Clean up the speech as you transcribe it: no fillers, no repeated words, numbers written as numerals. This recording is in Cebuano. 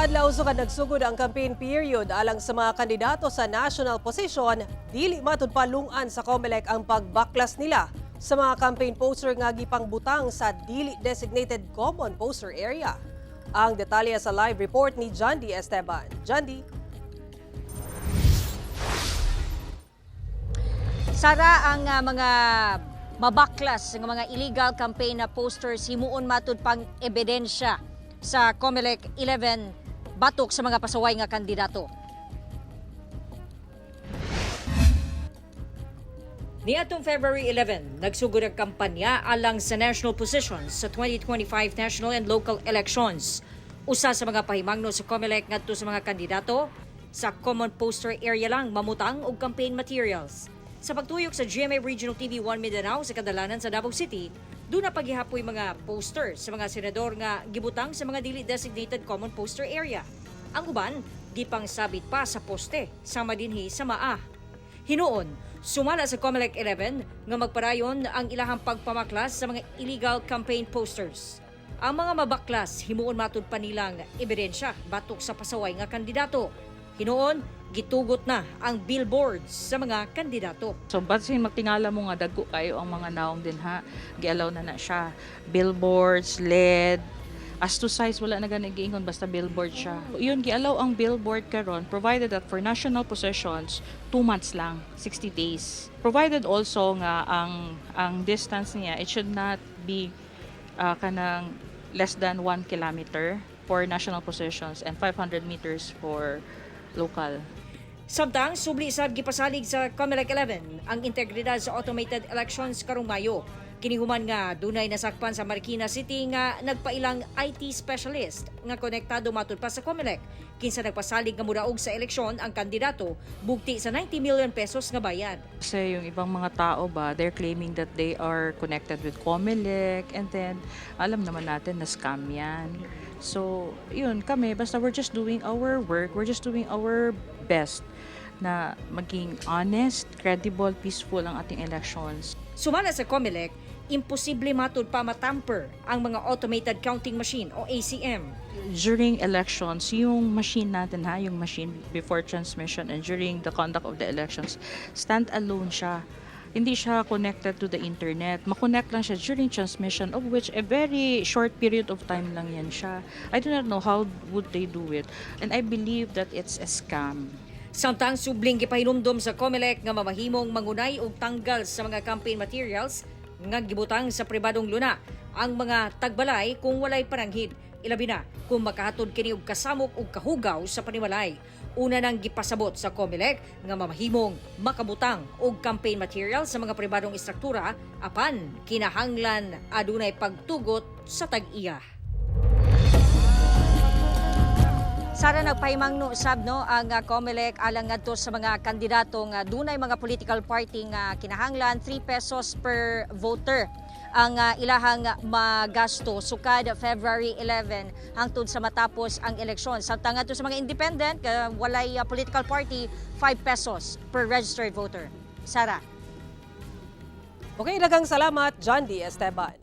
Ka adlaw sukad nagsugod ang campaign period alang sa mga kandidato sa national position, dili matud palungan sa COMELEC ang pagbaklas nila sa mga campaign poster nga gipangbutang sa dili designated common poster area. Ang detalye sa live report ni John D. Esteban. John D. Sara, ang mga mabaklas nga mga illegal campaign na posters himuon matud pang ebidensya sa COMELEC 11 batok sa mga pasaway nga kandidato. Niadtong February 11, nagsugod ang kampanya alang sa national positions sa 2025 national and local elections. Usa sa mga pahimangno sa COMELEC ngadto sa mga kandidato, sa common poster area lang mamutang og campaign materials. Sa pagtuyok sa GMA Regional TV 1 Mindanao sa kadalanan sa Davao City, duna pagihapoy mga poster sa mga senador nga gibutang sa mga dili designated common poster area. Ang uban, gipang sabit pa sa poste sama dinhi sa maa. Hinuon, sumala sa COMELEC 11 nga magparayon ang ilahang pagpamaklas sa mga illegal campaign posters. Ang mga mabaklas himuon matud pa nilang ebidensya batok sa pasaway nga kandidato. Hinuon, gitugot na ang billboards sa mga kandidato. So basin magtingala mo nga dagko kayo ang mga naong din ha, gialaw na na siya. Billboards, LED, as to size wala na gani giingon, basta billboard siya. Yun, gialaw ang billboard karon provided that for national positions, 2 months lang, 60 days. Provided also nga ang distance niya, it should not be kanang less than 1 kilometer for national positions and 500 meters for local. Samtang subli sad gipasalig sa COMELEC 11 ang integridad sa automated elections karong Mayo. Kinihuman nga dunay nasakpan sa Marikina City nga nagpailang IT specialist nga konektado matud pa sa COMELEC kinsa nagpasalig nga mudaog sa eleksyon ang kandidato bugti sa 90 million pesos nga bayad. Kasi yung ibang mga tao ba, they're claiming that they are connected with COMELEC and then alam naman natin na scam yan. So, yun kami, basta we're just doing our work, we're just doing our best na maging honest, credible, peaceful ang ating elections. Sumala sa COMELEC, imposible matud pa matamper ang mga automated counting machine o ACM. During elections, yung machine natin ha, yung machine before transmission and during the conduct of the elections, stand alone siya. Hindi siya connected to the internet. Makonect lang siya during transmission, of which a very short period of time lang yan siya. I do not know how would they do it. And I believe that it's a scam. Samtang subling gipahinumdom sa COMELEC nga mamahimong mangunay og tanggal sa mga campaign materials nga gibutang sa pribadong luna ang mga tagbalay kung walay paranghid, ilabi na kung makahatod kini og kasamok og kahugaw sa panimalay. Una nang gipasabot sa COMELEC nga mamahimong makabutang og campaign material sa mga pribadong istruktura apan kinahanglan adunay pagtugot sa tag-iya. Sara, nagpahimangno sab no ang COMELEC alang ngadto sa mga kandidato nga dunay mga political party nga kinahanglan 3 pesos per voter ang ilahang magasto sukad February 11 hangtod sa matapos ang eleksyon. Samtang ngadto sa mga independent walay political party, 5 pesos per registered voter. Sara. Okay, daghang salamat, John D. Esteban.